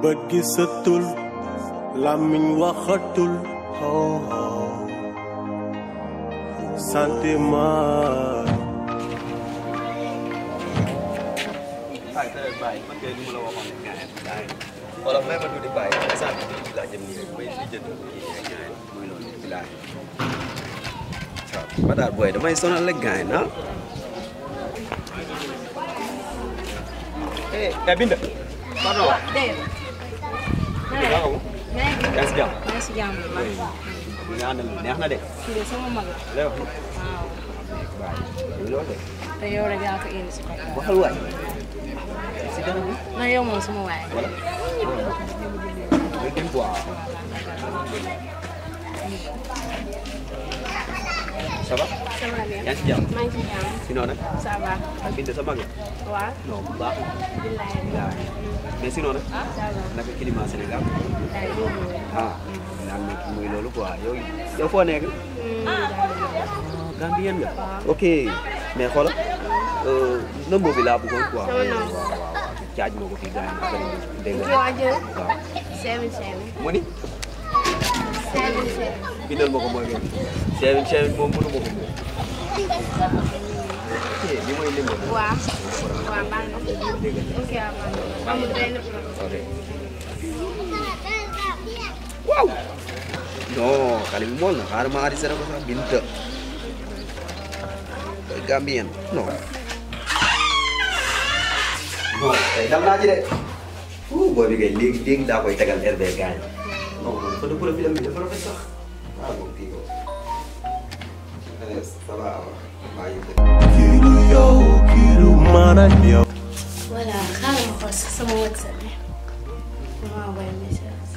bët gisatul làmmiñ waxatul sentiment. Baik, pakai dulu lah orang ni kan. Kalau memang tu dibaik, saat itu bila jam ni, baik di jam ni kan, mula ni bila. Pada buat, dah main sonal lagi kan, na? Binda. Mana? Deh. Tahu? Yang sejam. Yang sejam. Ni anak dek. Sudah sama maga. Leo. Wow. Baik. Dulu dek. Tayo lagi aku ini supaya. Wah luar. Sedang ni. Nah, yo mau semua. Wala. Bikin tua. Siapa? Sama dia. Yang sejam. Main sejam. Sino na? Sama. Binda sama ke? Wah. No, ba. Bilai. Mais sino na? Sama. Naka kilima Sénégal. Dari dulu. Ah. Naan nekk muy loolu quoi yow foo nekk Gambien nga ok mais xoolal nombre bi laa bëggoon quoi Sama nom. caaj ma ko fi gaañ dégg Yo nga aja. waaw 7-7. mu ni 7-7. bindal ma ko mooy ngeen seven moom mënu ma ko moom ok li mooy numéro bi Wah. Wah, bang. Oke, aman. Kamu trainer pro. ok wow non xale bi mool na xaaral ma arrêté ko sax Binta Gambien non bon dal naa ci de booy bi kay léegi daa koy tegal RB gaañ non man photo profil am bi dafa rafet sax waaw moom kii ko ça va maa ngi Kiru yow kiru man ak yow. Voilà, xaaral ma xool sama WhatsApp bi. Ma envoyé message.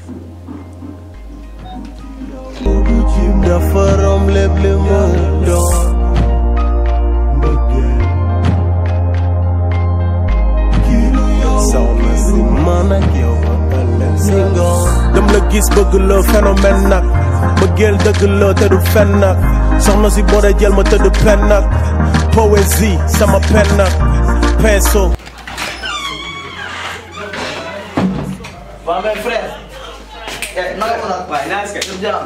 dafa romb lépp li mu doon mbëggeel kiru yow soxna si man ak yow ëllëg si ngoon dem la gis bëgg la phénomène nag mbëggeel dëgg la te du fen nag soxna si boo dee jël ma tëdd pen nag poésie sama pen nag pinceau. Waaw mais frère. naka ko nag. waaye naa est-ce que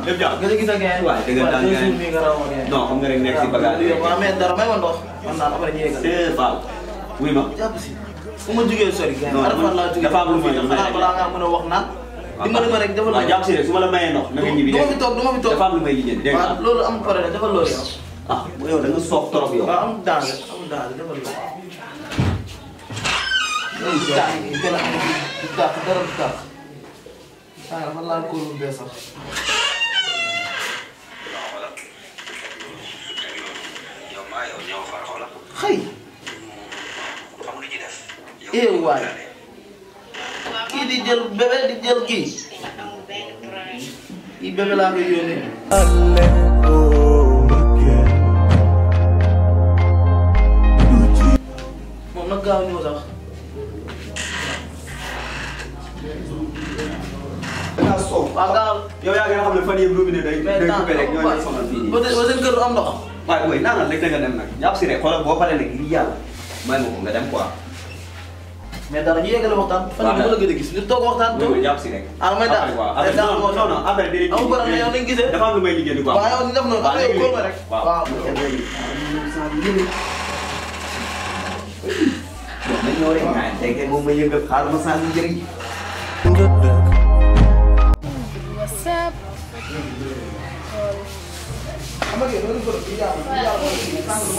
lépp jàmm nga gis ak ngeen. waaw dëgg la deux jours mi nga rawoon ngeen. non xam nga rek nekk si bagage waaw mais dara may ma ndox. man naa après ñu yeggal. c'est Fall wuy ma jàpp si. fu ma jugee sori. non dafa am lu may xanaa balaa ngaa mën a wax naan. dimbali ma rek defal waaw jàpp si rek su ma la mayee ndox na nga ñibbi du ma fi toog du ma fi toog. dafa am lu may lijjanti dégg nga waaw loolu am problème defal loolu yow. ah yow da nga soof trop yow waaw am danger defal loolu. dara du tàq. ah man laa ko lu bees sax. xëy. waay. kii di jël bébé di jël kii. kii bébé laa koy yónnee. moom nag gaaw ñëw sax. dangaa soof waaw gaaw. yow yaa ngi xam ne fan yëpp lu mu ne day coupé rek ñoo ñu sonal fii nii ba seen kër du am ndox. waaye booy naanal rek da nga dem nag jàpp si rek xoolal boo paree nag lii yàlla may ma ko nga dem quoi mais dara ñu yeggale waxtaan. fan yii la gën a gis ñu toog waxtaan. loolu jàpp si rek ah may daal après non non après dinañ amul problème yow nañ gisee. dafa am lu may liggéey quoi waaw yow ñu def noonu après yow kóol ma rek. waaw nañ ñëw rek nga tey kay moom ma yëngal xaar ma saa njëriñ What's up?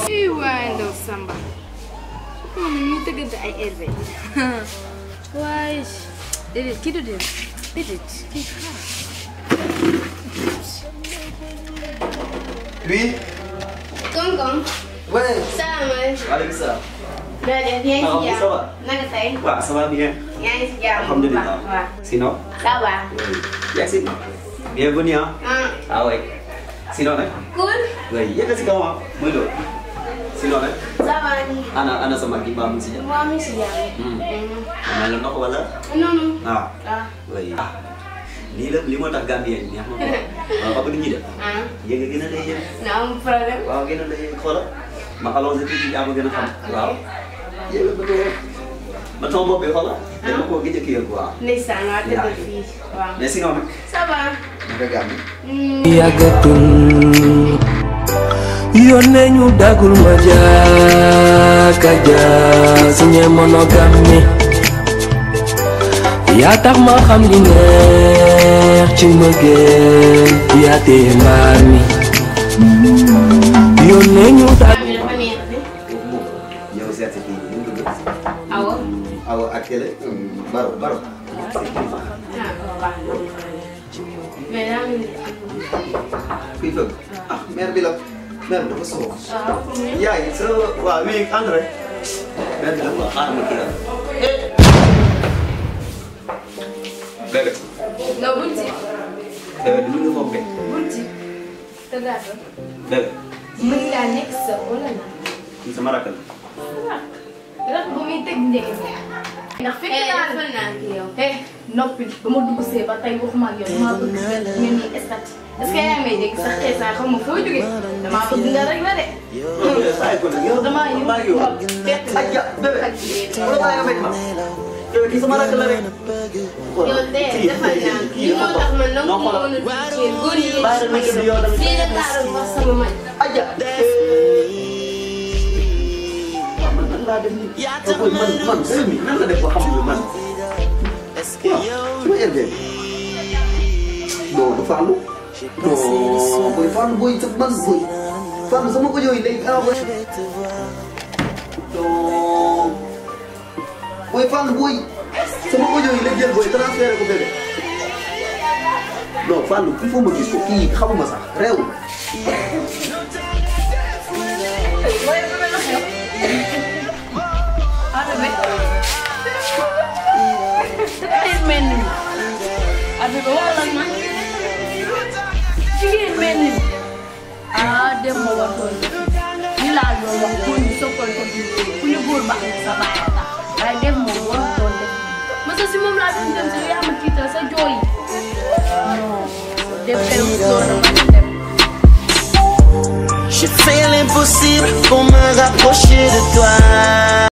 Ih, waay ndaw Samba. Ñu tëggante ay herbe. Waay. Déedéet kii du dem. Déedéet kii xaar. oui Gongon. ouais Salaamaaleykum. waaleykum salaam Yaa ngi si ça va jàmm. Naka tey. waaw ça va bien Yaa ngi si jàmm. alhamdulilah Waaw. sinon Ça va. merci bienvenue hein Ah, ah ouais sinon nag cool. oui yëkkal si kaw ah muy loolu sinon nag Ça va nii. ana sama kii baa mu si jàmm Moo mi si jàmm. mel na ndox wala Non non. ah Ah. oui ah lii moo tax Gambien neex na ko waaw xam nga ni ñuy def Ah. yéeg a gën a lay yéeg Non amul problème. waaw gën a lay yéeg xoolal ma allongé tuuti yaa ma gën a xam waaw yéeg a bëgg rek man sama bopp bi xoolal. dama ko gëj a kii quoi. ndeysaan waa tëdd fii waaw. mais sinon nag. ça va. nga gàmm. yàggatul yónnee ñu dagul ma jaaka jaa signé monogame yaa tax ma xam li neex ci mbëggeel yaa téye mbaar mi yónnee ñu dagul dafa neex de. ñëw seet si kii bi ñu tudd. awa. awa ak kële. baro. ah waaw. mais daa mel ni. kuy fëgg. ah mère bi la. mère bi dafa soxla. waaw pour ñu. yaay sa waaw oui André. mère bi la quoi xaaral ma kii la. bébé. non bul ci. bébé du lu nga foog de. bul ci. te gàttal. bébé. mën ngaa nekk sa wala na. kii sama rakk la. rak bu muy teg njëkk. ndax fekk naa la naa kii yow. noppi ba ma dugg see ba tey waxuma ak yow damaa bëgg ngeen di estat est-ce que yaa ngi may dégg sax xees naa xam ma foo jógee damaa bëgg nga rek la de. yow damaa yow yow fekk ajja bébé. wala bàyyi nga fekk ma. yow kii sama rakk la rek. yow de defal naa lii moo tax man nag moo mën a tukkee góor yi fii la taaral wax sama man. ajja. man laa def nii. man bébé mi nan la def ba xam ne man. waaw su ma yeggee. non du Fallou. non booy Fallou booy sa man booy. Fallou sama ko yooyu léegi envoyé. non booy Fallou booy. sama audio yi la jël booy transféré ko bébé. non Fallou il faut ma gis ko kii xamuma sax réew. jigéen mel ni dem ma war doon ni laa doon wax góor ñi soppal ko ku ñu góor baax sa baay tax waaye dem moom war doon def masa si moom laa doon dem si yaa ma tiital sa jooy non dem dem doon na ma dem. Je fais l'impossible pour me rapprocher de toi.